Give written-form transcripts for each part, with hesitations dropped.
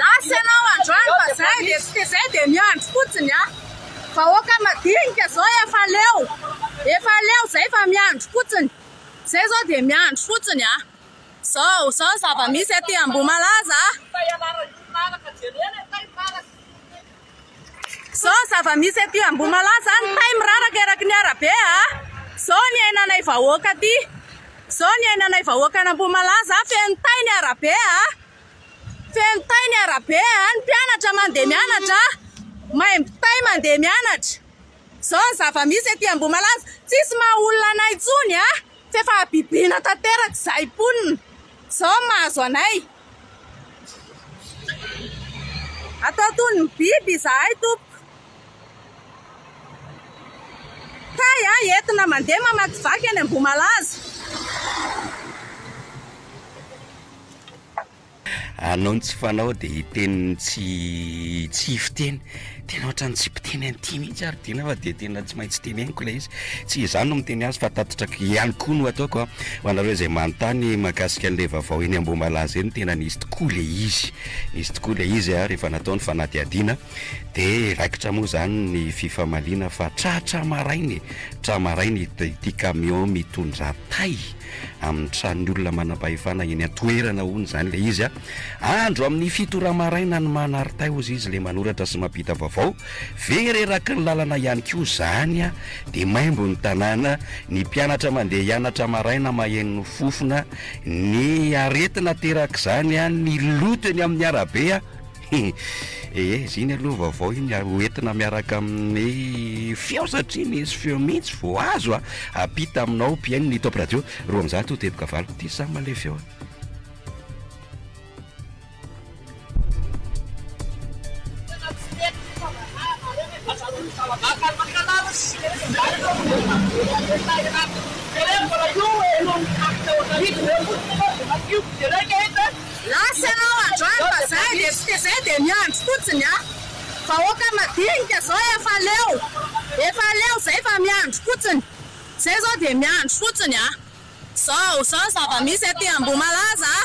Lasa ianao androany fa zay dia tsy dia zay dia miandry fotsiny a. Vahoaka madinika zao efa leo. Efa leo zay fa miandry fotsiny. Zay zao dia miandry fotsiny a. Zao, zao ny zava-misy aty Ambohimalaza a. Zao ny zava-misy aty Ambohimalaza, ny tay miraraka eraky ny arabe a. Zao ny iainanay vahoaka aty. Zao ny iainanay vahoaka an'Ambohimalaza, feno tay ny arabe a. Feno tay ny arabe a, ny mpianatra mandeha mianatra, maimbo tay mandeha mianatra. Zao ny zava-misy aty Ambohimalaza, tsisy maha olona anay intsony a. F'efa habibiana tanteraka izahay mponina. Izao no mahazo anay. Atao toy ny biby izahay tompoko. Kay a, entina mandeha mamakivaky any Ambohimalaza. Hanao ny tsy fanao dia hiteny ny tsy tsy fiteny. Tena ohatran'ny tsy mpiteny an'ity mihitsy aho ry Dina fa dia tena tsy maintsy teneniko ilay izy. Tsy izaho no miteny azy fa tatitra ihany koa no ataoko an. Ho anareo izay manontany mahakasika an'ilay vaovao eny Ambohimalaza eny, tena nisy tokoa ilay izy. Nisy tokoa ilay izy an, rehefa natao ny fanadihadiana dia raikitra moa izany ny fifamaliana fa tratra maraina e, tra maraina ity camion mitondra tay. amin'ny tranon'ny olona manam-pahefana eny an-toerana hono izany ilay izy a. Andro amin'ny fito ora maraina ny Manaritay hozy izy ilay manoratra sy mampita vaovao. Very eraky ny lalana ihany koa izany a. Dia maimbo ny tanàna, ny mpianatra mandeha hianatra maraina maheno ny fofona, ny aretina aterak'izany a, ny loto eny amin'ny arabe a. Ee, izy iny aloha vaovao iny ary ho entina miaraka amin'ny feo satria nisy feo mihitsy vao azo a, ampita aminao mpihaino ny Top Radio 200 teboka valo. Ty samy mandeha feo a. Lasa ianao androany fa zay dia tsy zay dia miandry fotsiny a! Vahoaka madinika zao efa leo, efa leo zay fa miandry fotsiny, zay zao dia miandry fotsiny a! Zao zao ny zava-misy aty Ambohimalaza a!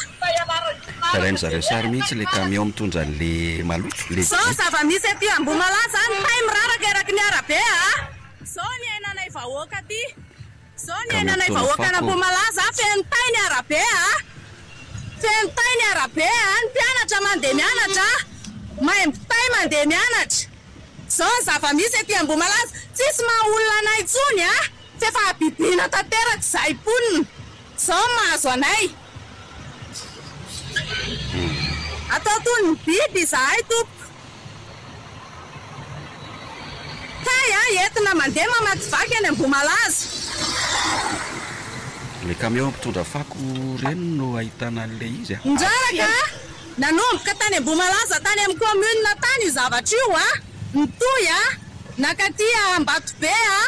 Alain zareo sary mihitsy le camion mitondra anle maloto, le Zao ny dite. zava-misy aty Ambohimalaza, ny tay miraraka eraky ny arabe a! Zao ny iainanay vahoaka aty. Zao ny Camion iainanay mitondra vahoaka fako. an'Ambohimalaza a, feno tay ny arabe a! Feno tay ny arabe a, ny mpianatra mandeha mianatra a, maimbo tay mandeha mianatra. Zao ny zava-misy aty Ambohimalaza, tsisy maha olona anay intsony a, f'efa habibiana tanteraka izahay mponina. Zao ny mahazo anay. Atao toy ny biby izahay tompoko. Kay a, entina mandeha mamakivaky any Ambohimalaza. Ilay camion mpitondra fako ireny no ahitana an'ilay izy a. Ndraraka a! Nanomboka tany Ambohimalaza tany amin'ny commune tany io zavatra io a! Nitohy a! Nankaty Ambatobe a!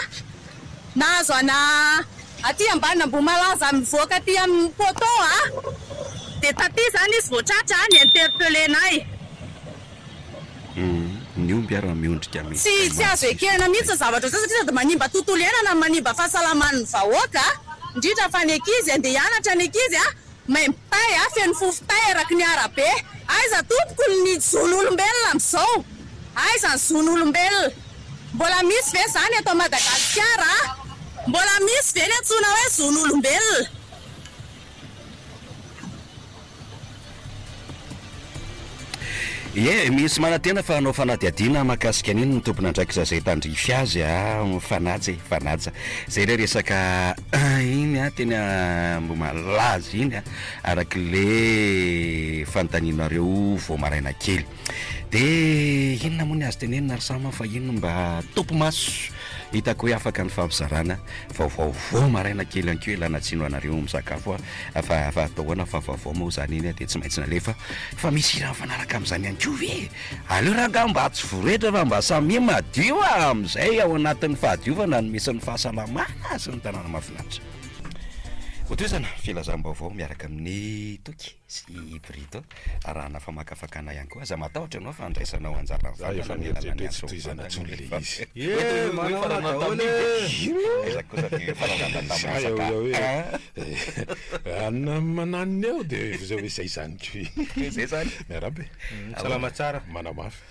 Nahazo ana aty ambanin'Ambohimalaza mivoaka aty amin'ny poteau a! Dia taty izany izy vao tratra a! Ni-interpeller-nay. Ny omby ara miondrika mihitsy Tsy tsy azo ekena mihitsy ny zavatra ohatr'izao satria sady manimba tontolo iainana no manimba fahasalaman'ny vahoaka, indrindra fa ny ankizy, andeha hianatra ny ankizy a, maimbo tay a, feno fofon-tay eraky ny arabe. Aiza tompoko ny zon'olombelona amin'izao? Aiza ny zon'olombelona? Mbola misy ve izany eto Madagasikara a? Mbola misy ve ny antsoina hoe zon'olombelona? Ie, misy manantena fa hanao fanadihadiana mahakasika an'iny ny tompon'andraikitra izay tandrify azy a, mifanaja e, mifanaja. Izay ilay resaka iny a, teny Ambohimalaza iny a, araka ilay fanontanianareo vao maraina kely. Dia inona moa ny azo tenenina ry Sama fa iny no mba topi-maso hitako hoe afaka nifampizarana vaovao vao maraina kely ihany koa ialana tsiny ho anareo misakafo a. Fa fa atao ahoana fa vaovao moa izany iny dia tsy maintsy nalefa fa misy hira mifanaraka amin'izany ihany koa ve e? Aleo rangaha mba tsy voretra fa mba samia madio a! Amin'izay ao anatin'ny fahadiovana no misy ny fahasalamana sy ny tanàna mahafinaritra. Hotohizana filazam-baovao miaraka amin'i Toky sy Brito arahana famakafakana ihany koa. Aza matahotra ianao fa andraisanao anjara Za mivantana efa amin'ny alalan'ny mieritreritra hoe antso tsy tohizana mivantana intsony rehefa ilay izy. Eh, manao Hoe ahoana daholo tamin'iny e? ve? Aiza kosa dia faranana Za tamin'ny eo resaka eo hoe ah. anona mananona eo dia zay hoe zay izany koa. Zay zany. Miarahaba e. Salama tsara. Manamafy.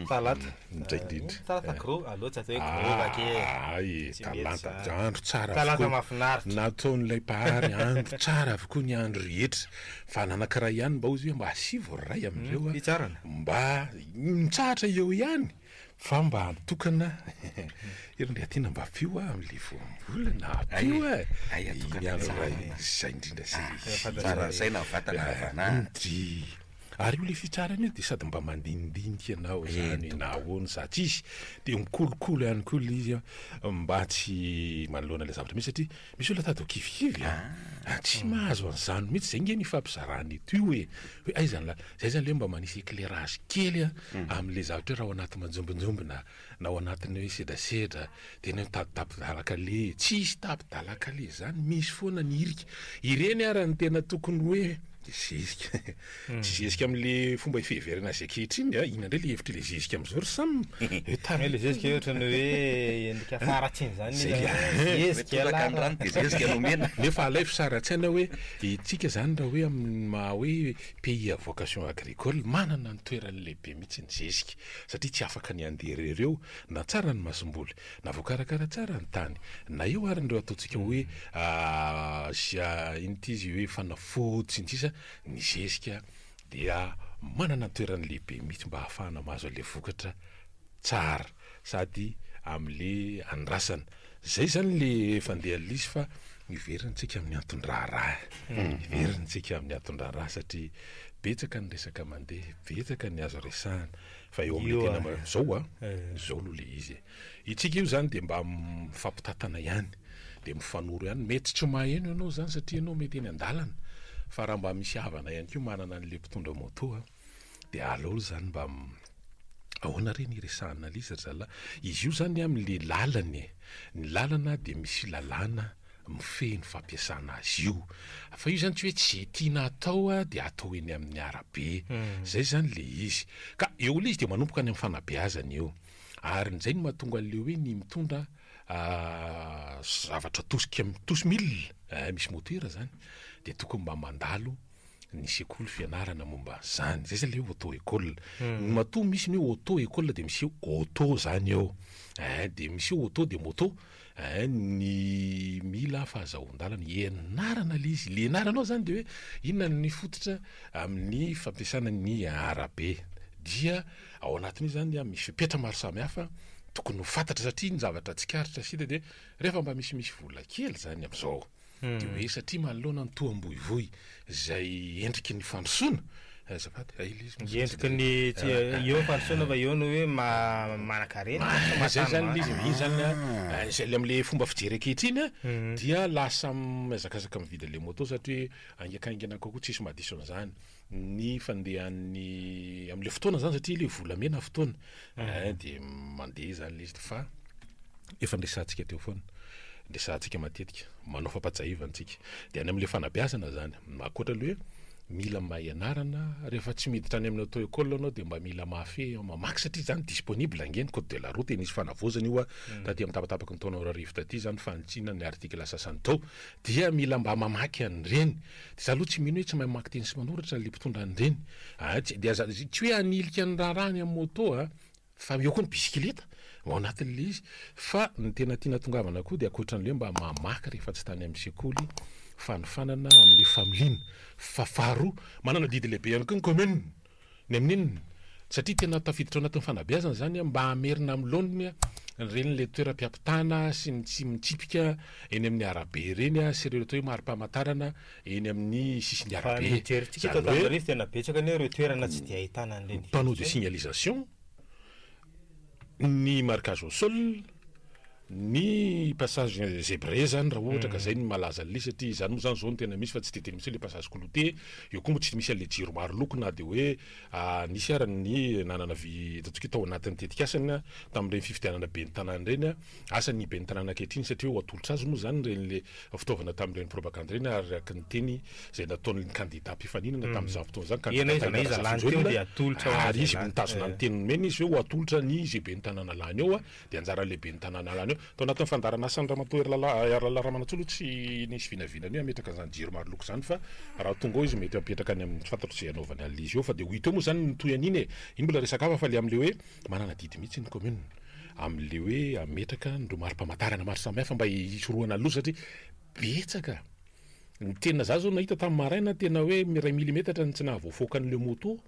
Talata. Indray indrindra. Talata gros, aleo tsy atao hoe gros vaky e. Ay, Tsy mety talata, zany. andro tsara Talata avokoa. mahafinaritra. Nataon'ilay Mpahary andro tsara avokoa ny andro rehetra. Fa ny anankiray ihany mba hozy hoe mba asivo ry ray amin'ireo a. Fitsarana. Mba mitsahatra eo ihany fa mba atokana Hery Ndriatiana mba ampio aho amin'ilay voambolana, ampio e. Ay, atokana Iny andro tsara. iray izay indrindra izay. Tsara ny saina, ny vatana, ny fanahy. Ndry. Ary io le fitsarana io dia sady mba mandinidinika ianao izany na ahoana za tsy izy dia mikolokolo ihany koa le izy mba tsy manoloana ilay zavatra misy satria misy olona tady ho kivikivy a, ah. tsy mahazo an'izany mihitsy, zay nge ny ifampizarana eto io e, hoe aiza ny la, zay zany le mba manisy éclairage kely a amin'le zavatra hoe raha ao anaty manjombonjombona na ao anatin'ny hoe sedrasedra dia ny hoe tapi-dalan-kaleha, tsisy tapi-dalan-kaleha zany, misy foana ny hirika, ireny ara ny tena tokony hoe Zezika. Tsy zezika amin'le fomba fiheverana azy ankehitriny a, inona indray le hevitr'le zezika amin'izao ry Sam? Hoe tany. Le zezika ohatran'ny hoe endrika faharatsiana izany Zay le le zezika Hoe toraka ny rano dia zezika no omena. Nefa alaivo sary an-tsaina hoe itsika izany raha hoe amin'ny maha hoe pays à vocation agricole, manana ny toerany lehibe mihitsy ny zezika satria tsy afaka ny handeha irery eo na tsara ny masomboly na voakarakara tsara ny tany, na eo ary ireo ataontsika hoe inona ity izy hoe fanafody sy ny sisa, ny zezika dia manana ny toerany lehibe mihitsy mba hahafahana mahazo an'ilay vokatra tsara sady amin'ilay andrasana. Izay izany ilay fandehan'ilay izy fa miverina tsika amin'ny anton-draharaha, miverina tsika amin'ny anton-draharaha satria betsaka ny resaka mandeha, betsaka ny azo resahana. Fa eo amin'ilay tena ma- zao a, zao aloha le izy e. Itsika io zany dia mba mifampitantana ihany, dia mifanoro ihany, mety tsy maheno ianao zany satria ianao mety eny an-dalana, fa raha mba misy havana ihany koa manana an'ilay mpitondra moto a, dia aleo aloha zany mba ahoana re ny iresahana an'ilay izy ry zalahy? Izy io zany amin'ilay lalana e, ny lalana dia misy lalàna mifehy ny fampiasana azy io. Fa io zany tsy hoe tsy ze tiana atao dia atao eny amin'ny arabe. Zay zany le izy. Ka eo le izy dia manomboka any amin'ny fanabeazana eo. Ary zay no mahatonga an'le hoe ny mitondra zavatra tosika, tosy milina, misy moteur zany, dia tokony mba mandalo ny sekoly fianarana momba an'izany. Zay zany le hoe auto école. Matoa misy ny hoe auto école dia misy auto zany eo. Dia misy hoe auto dia moto. Ny mila fahazahoan-dalana, ianarana le izy. Le ianarana ao zany dia hoe inona ny fototra amin'ny fampiasana ny arabe. Dia ao anatin'io zany misy fepetra maro samihafa tokony ho fantatra satria ny zavatra tsikaritra sy hita dia rehefa mba misimisy vola kely zany amin'izao. Dia hoe satria manoloana ny toham-boivoy izay endriky ny fandrosoana, azafady, hay ilay izy moa Ny endriky ny tsy eo ny fandrosoana fa eo no hoe manan-karena, Zay zany mahatany ilay izy, iny zany an, izay ilay amin'ilay fomba fijery ankehitriny an, dia lasa mihazakazaka mividy an'ilay moto satria haingakaingana kokoa, tsisy mahadiso an'izany ny fandehan'ny amin'ilay fotoana zany satria ilay volamena fotoana, dia mandeha zany ilay izy fa efa niresahantsika teo foana, niresahantsika matetika, manao fampatsiahivana tsika, dia any amin'ilay fanabeazana zany, ankoatra ilay hoe mila mahay anarana, rehefa tsy miditra any amin'ny auto école ianao dia mba mila mahafehy mamaky satria zany disponible ange ny code de la route e, nisy fanavaozana io taty amin'ny tapatapaky ny taona 2000 taty zany fanitsiana ny article sasany tao, dia mila mba mamaky an'ireny, dia za aloha tsy mino hoe tsy mahay mamaky teny sy manoratra ilay mpitondra an'ireny, tsy dia aza tsy hoe hanilika ny raharaha any amin'ny moto a, Fa eo koa ny bisikileta ao anatin'ilay izy. Fa ny tena tiana tongavana koa dia ankoatran'ilay hoe mba mamaky rehefa tsy tany amin'ny sekoly, fanofanana amin'ilay familiana. Fa faharoa, manana adidy lehibe ihany koa ny commune. Ny amin'inona? Satria tena tafiditra ao anatin'ny fanabeazana izany mba hamerina amin'ny laoniny ireny ilay toeram-piampitana sy ny tsy mitsipika eny amin'ny arabe ireny sy ireo atao hoe mari-pamantarana eny amin'ny sisin'ny Fa arabe. ny jerintsika eto Izany hoe Antananarivo tena betsaka anie ireo toerana tsy dia ahitana an'ireny panneau de hevitra e. signalisation, ny marquage au sol, Ny passage zebré zany raha ohatra ka zay no malaza an'le satria izany moa zany zao no tena misy fa tsy de tena misy le passage clouté, eo koa moa tsy misy an'le jiro maro loko na de hoe nisy ara ny nanana vy ataontsika hoe tao anatin'ny tetikasany tamin'ireny fifidianana ben'ny tanàna ireny, asa ny ben'ny tanàna ankehitriny satria ho atolotra azy moa zany ireny le fitaovana tamin'ireny propagandy ireny araka ny teny izay nataon'ny kandida mpifaninana tamin'izany fotoana izany, Eny kandida na iza na Tahina iza lany teo Razafinjoelina dia atolotra ho ary an'izay izy lany. mitazona ny teny nomeny izy hoe ho atolotra ny izay ben'ny tanàna lany eo. Dia anjaran'ny lehiben'ny tanàna alany eo. Tao anatin'ny fandaharan'asan'i Ramatoa Herilala Herilala Ramanantsoa aloha tsy nisy vinavinany hoe hametraka an'izany jiro maro loko izany fa raha tonga ao izy mety hampetraka any amin'ny tsy fantatro izay hanaovany an'ilay izy eo fa dia ho hita eo moa izany ny toy an'iny e! Iny mbola resaka hafa fa ilay amin'ilay hoe manana adidy mihitsy ny commune amin'ilay hoe hametraka an'ireo mari-pamantarana maro samihafa mba hisorohana loza satria betsaka Ny tena za zao nahita tamin'ny maraina tena hoe iray milimetatra ny tsy nahavoafaoka an'le moto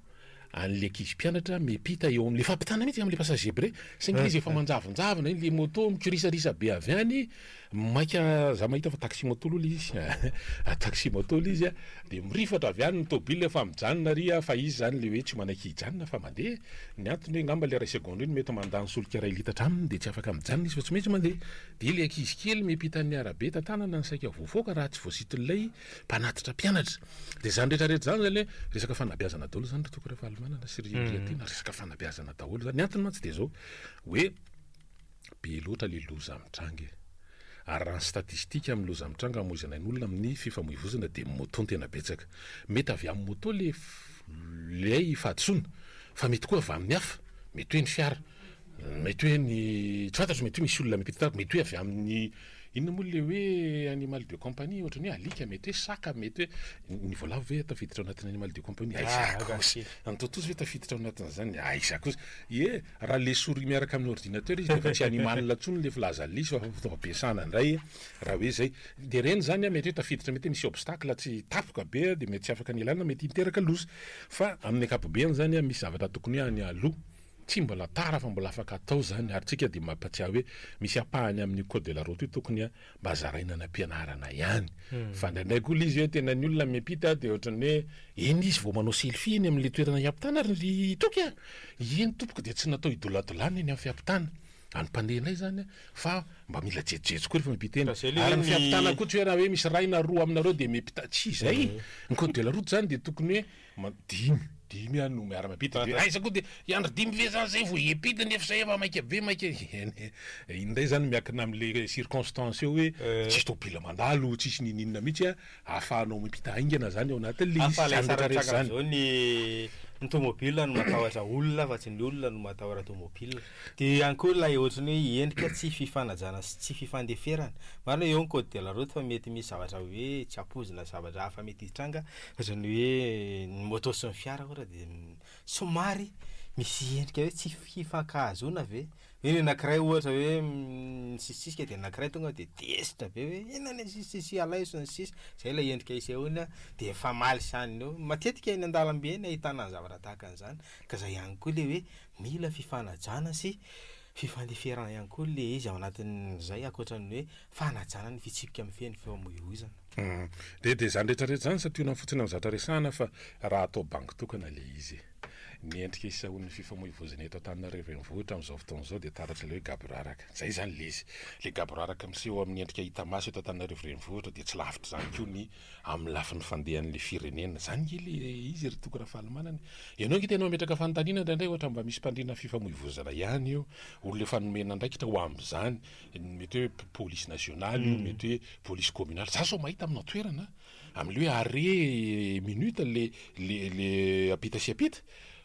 an'le ankizy mpianatra miampita eo amin'le fampitana mihitsy amin'le passage zebré saingy le izy efa manjavonjavona iny le moto mikorisarisa be avy any maika za mahita fa taxi moto aloha le izy taxi moto le izy de mirifatra avy any ny tôbila efa mijanona ary fa izy zany le hoe tsy manaiky hijanona fa mandeha ny antony hoe ngamba le iray segondra iny mety mandany solika iray litatra aminy de tsy afaka mijanona izy fa tsy maintsy mandeha Dia ilay ankizy kely miampita ny arabe tantanana ny saika voafaoka raha tsy voasiton'ilay mpanatitra mpianatra. Dia izany rehetra rehetra izany izany hoe resaka fanabeazana daholo izany ry Toky Rafalimanana sy ry Riatiana, resaka fanabeazana daholo izany. Ny antony mantsy dia izao hoe be loatra ilay loza mitranga e. Ary raha ny statistika amin'ny loza mitranga hamoizana ain'olona amin'ny fifamoivozana dia moto no tena betsaka. Mety avy amin'ny moto ilay ilay fahadisoana fa mety koa avy amin'ny hafa, mety hoe ny fiara. Mety hoe ny, tsy fantatro, mety hoe misy olona miampita tampoka, mety hoe avy amin'ny, inona moa ilay hoe animal de compagnie, ohatran'ny hoe alika, mety hoe saka, mety hoe, ny voalavo ve tafiditra ao anatin'ny animal de compagnie? Aiza kosa! Ny totozy ve tafiditra ao anatin'izany? Aiza kosa! Ie, raha le souris miaraka amin'ny ordinateur izy dia efa tsy animal intsony le filaza lisy fa fitaovam-piasana indray raha hoe izay. Dia ireny izany an, mety hoe tafiditra, mety hoe misy obstacle tsy tapoka be dia mety tsy afaka ny hialana, mety hiteraka loza. Fa amin'ny ankapobeny izany an, misy zavatra tokony hoe any aloha. Tsy mbola tara fa mbola afaka atao izany ary tsika dia mampatsiahy hoe misy ampahany amin'io code de la route io tokony mba zaraina any am-pianarana ihany fa indraindray koa ilay izy hoe tena ny olona miampita dia ohatran'ny hoe eny izy vao manao selfie eny amin'ilay toerana hiampitana ary ry Toky a! Eny tompoko dia tsy natao hidoladolana eny amin'ny fiampitana any mpandehanay izany fa mba mila jejojejo koa rehefa miampita eny ary ny fiampitana koa tsy hoe raha hoe misy iray na roa aminareo dia miampita tsy izay ny code de la route izany dia tokony hoe dimy Dimy ihany no miara miampita de aiza koa de hiandry dimy ve zany zay vao hiampita nefa zay efa maika be maika iny indray zany miankina amle circonstance eo hoe tsisy tôbila mandalo tsisy ninininona mihitsy a ahafahanao miampita haingana zany ao anatin'le izy Hafa ilay zany rehetra rehetra sary zany. zao ny ny tômôbila no matahotra olona fa tsy ny olona no matahotra tômôbila. Dia eo ihany koa ilay ohatran'ny hoe endrika tsy fifanajana sy tsy fifandeferana. Marina hoe eo ny code de la route fa mety misy zavatra hoe tsy ampoizina zavatra hafa mety hitranga Ohatran'ny hoe ny moto sy ny fiara ohatra dia somary misy endrika hoe tsy fifankahazoana ve? Hoe ny anankiray ohatra hoe misisisika dia ny anankiray tonga dia tezitra be hoe inona ny asisisika alaivo sy ny sisa, izay ilay endrika isehoany dia mifamaly sany eo. Matetika eny an-dalambe eny ahitana ny zavatra tahaka an'izany ka izay ihany koa ilay hoe mila fifanajana sy fifandeferana ihany koa ilay izy ao anatin'izay ankoatran'ny hoe fanajana ny fitsipika mifehy ny fifamoivoizana. Dia dia izany rehetra rehetra izany santionany fotsiny amin'ny zavatra resahana fa raha atao bango tokana ilay izy e. Ny endrika isehoan'ny fifamoivoizana eto Antananarivo renivohitra amin'izao fotoana izao dia taratra ilay hoe gaboraraka. Izay izany ilay izy. Ilay gaboraraka miseho amin'ny endrika hita maso eto Antananarivo renivohitra dia tsy lavitra izany koa ny amin'ny lafiny fandehan'ilay firenena. Izany ange ilay izy ry Toky Rafalimanana e. Ianao ange tena mametraka fanontaniana indraindray ohatra mba misy mpandrindra ny fifamoivoizana ihany eo, olona efa nomena andraikitra ho amin'izany. Mety hoe police nationale io, mety hoe police communale. Za zao mahita amina toerana amle hoe arrêt minute le le le ampita sy ampita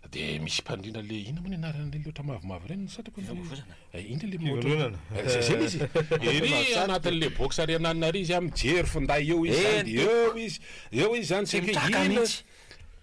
de misy mpandrindra le inona moa ny anaran'ireny le ohatra mavomavo ireny ny satrako le inona le Fivondronana. Zay zay le izy ery anatin'le box ary ananona ary izy a mijery finday eo izy zany de eo izy eo izy zany tsy haiko hoe inona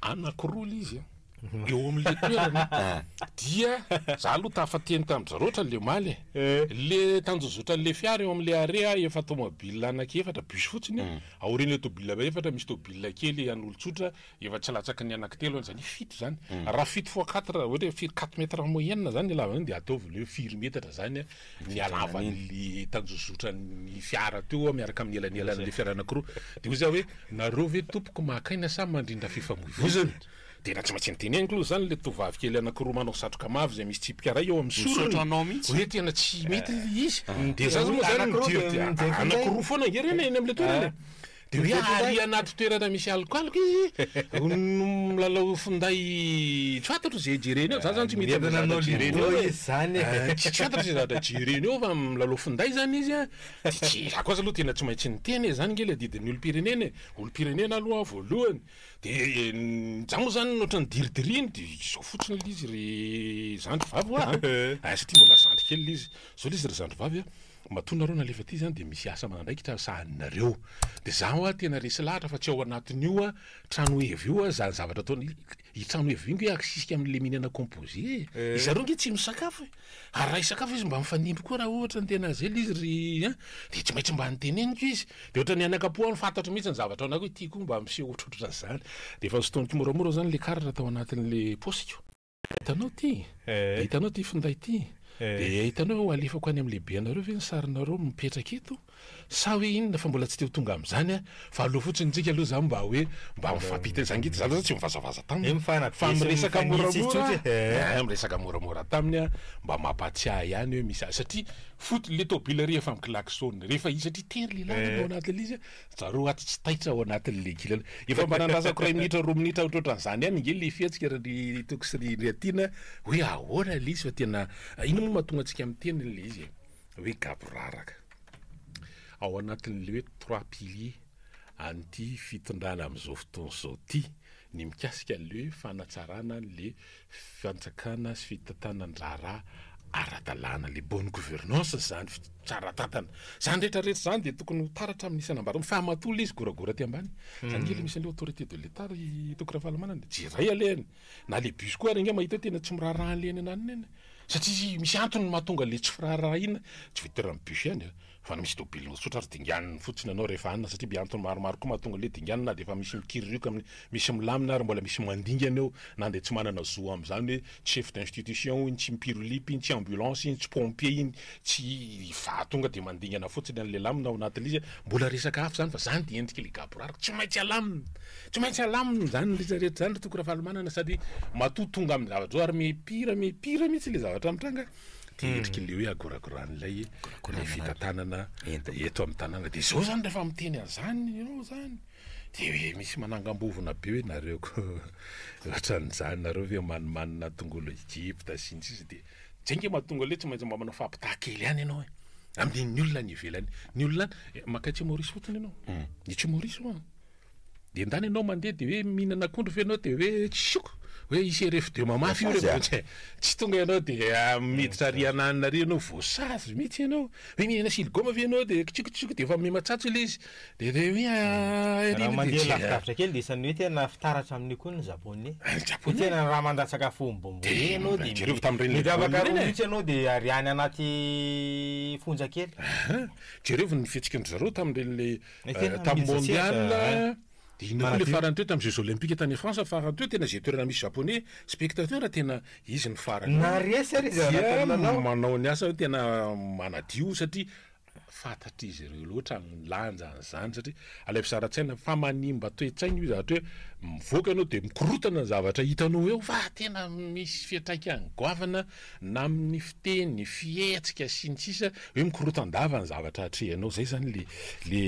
anakiroa le izy a. eo amin'le toerana dia za aloha tafateny tamin-dry zareo ohatran'ny le omaly e, le tanjozotran'le fiara eo amin'le arrêt a efa tomobile anaky efatra bus fotsiny a, aorian'le tomobile efatra misy tomobile kely an'olon-tsotra efa tsy latsaky ny anaky telo any zany hoe fito zany, raha fito fois quatre ohatra hoe firy quatre mètres en moyenne zany ny halavany de ataovy le hoe firy metatra zany a ny halavan'le tanjozotran'ny fiara teo miaraka amin'ny elanelan'le fiara anakiroa, de hoy za hoe nareo ve tompoko maka aina sa mandrindra fifamoivoizana? Tena tsy maintsy niteneniko aloha zany le tovovavy kely anankiroa manao satroka mavo izay misy tsipika iray eo amin'ny sorony. Misaotra anao mihitsy. Hoe tena tsy mety le izy. Dia za moa zany Anankiroa mijery dia dia mijery finday. anankiroa foana ange ireny eny amin'ilay toerana e. Dia hoe ary anaty toerana misy alokaloka izy no milalao finday tsy fantatro izay jereny eo. Za zany tsy mety Mientana amin'izay anao zavatra jereny lido eo e. izy zany e. Tsy fantatro izay zavatra jereny eo fa milalao finday zany izy a. Dia tsy, za koa aza aloha tena tsy maintsy niteny e, zany nge le adidin'ny olom-pirenena e. Olom-pirenena aloha aho voalohany. De za moa zany ohatran'ny diridiriny de izao fotsiny le izy ry zandry vavy hoa a! Satria mbola zandry kely le izy, zao le izy ry zandry vavy a, matoa nareo nalefa aty zany de misy asa aman'andraikitra sahaninareo, de za hoa tena resy lahatra fa tsy ao anatin'io trano heva io zany zavatra ataony, io trano heva io nge akisisika amin'le mihinana composé e, zareo nge tsy misakafo e! Ary raha hisakafo izy mba mifanindry koa raha ohatra ny tena zay le izy ry an! De tsy maintsy mba noteneniko izy, de ohatran'ny anakapo aho no fantatro mihitsy ny zavatra ao anako hoe ty koa mba miseho ohatrohatran'izany, de efa nosintoniko moramora zany le karatra tao anatin'le paosiko, hitanao ty? De hitanao ty finday ty? De hitanao hoe alefako any amin'ny lehibenareo ve ny sarinareo mipetraka eto? Sa hoe inona fa mbola tsy te ho tonga amin'izany aho fa aleo fotsiny tsika aloha za mba hoe mba mifampita za nge za aloha tsy mivazavaza taminy fa miresaka moramora eh miresaka moramora taminy aho mba mampatsiahy ihany hoe misy satria foot le tôbila rehefa mi-klaxonne rehefa izy satria tery lehilahy ao anatin'ilay izy zareo ato tsy taitra ao anatin'ilay gilala efa mba nandrasako iray minitra roa minitra ohatrohatran'izany ihany nge le fihetsika ry Toky sy ry Riatiana hoe ahoana ilay izy fa tena inona moa mahatonga antsika miteny ilay izy e hoe gaboraraka ao anatin'ilay hoe trois piliers an'ity fitondrana amin'izao fotoana izao ity ny mikasika an'ilay hoe fanatsarana an'ilay fanjakana sy fitantanan-draharaha ara-dalàna, ilay bonne gouvernance izany, tsara tantana. Izany rehetra rehetra izany dia tokony ho taratra amin'ny isan'ambaratongany fa matoa ilay izy goragora aty ambany. Izany ange ilay misy an'ilay autorité de l'Etat ry Toky Ravalomanana, jereo alehany. Na ilay bus koa ary ange mahita hoe tena tsy miraharaha an'ilay any ananona eny. Satria misy antony mahatonga le tsy firaharahiana, tsy voatery amin'ny bus ihany a, fa na misy tôbila tsotra ary dinganiny fotsiny ianao rehefa any satria be antony maromaro koa mahatonga le dinganina na dia efa misy mikiririoka amin'ny misy milamina ary mbola misy mandingana eo na dia tsy manana zo amin'izany hoe tsy chef d'institution iny, tsy mpirilipy iny, tsy ambulance iny, tsy pompier iny, tsy fa tonga dia mandingana fotsiny an'le lamina ao anatin'ilay izy, mbola resaka hafa izany fa zany dia endrik'ilay gaboraraka, tsy maintsy alamina. Tsy maintsy alamina izany rehetra rehetra izany ry Toky Rafalimanana sady matoa tonga amin'ny zavatra izao ary mi-pire mi-pire mihitsy ilay zavatra mitranga dia endriky ilay hoe agoragoran'ilay ilay fitantanana eto amin'ny tanàna dia izao izany rehefa miteny an'izany ianao izany dia hoe misy manangam-bovona be hoe nareo ko ohatran'izany nareo ve manimanina tongolo Egypta sy ny sisa dia izay nge mahatonga ilay tsy maintsy mba manao fampitaha kely ihany ianao e amin'ny olona any ivelany ny olona any mankany Maurice fotsiny ianao ny tsy Maurice ho'a De ndany ianao mandeha de hoe mihinana akondro ve ianao de hoe tsioka hoe hisy RF2 mamafy io rehefa tsy tsy tonga ianao de miditra ary ananona ary ianao voasazy mihitsy ianao hoe mihinana siligoma ve ianao de kitsikitsiko de efa miha-matsatso ilay izy de de hoe Raha mandeha lavidavitra kely de isan'ny hoe tena fitaratra amin'io koa ny japonais. Ny japonais. Tena raha mandatsaka fom-bonbon ianao de jereo tamin'ireny mety afaka ireny roa e. mihitsy ianao de ary any anaty fonja kely. Jereo ny fihetsiky an-dry zareo tamin'ireny le Tamin'ny Tamin'ny mondial, dia inona koa ilay farany teo tamin'ny jeux olympiques tany France farany teo tena izay toerana misy japonais spectateur tena izy no farany Naharesy ary izy dia anatin'ny lalao. manao ny asa hoe tena manadio satria fantatr'izy ireo loatra ny lanjan'izany satria alaivo sary an-tsaina fa manimba toe-tsaina io zavatra hoe mivoaka ianao dia mikorotana ny zavatra hitanao eo fa tena misy fiantraikany goavana na amin'ny fiteny, fihetsika sy ny sisa hoe mikorotan-dava ny zavatra atrehanao, zay zany le le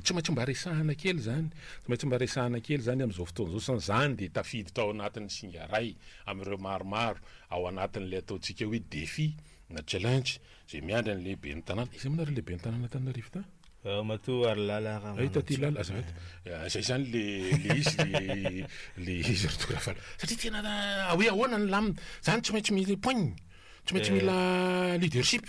tsy maintsy mba resahana kely zany, tsy maintsy mba resahana kely zany amin'izao fotoana izao, sa zany dia tafiditra ao anatin'ny singa iray amin'ireo maromaro ao anatin'ilay ataontsika hoe défi na challenge izay miandry an'ilay ben'ny tanàna, iza moa nareo ilay ben'ny tanàna Antananarivo tany? Ramatoa Harilala Ay taty Ramanantsoa. lala azafady. Zay zany le le izy le le izy ry Toky Rafala. Satria tena hoe ahoana ny lamina. Zany tsy maintsy mila poigne, tsy maintsy mila leadership.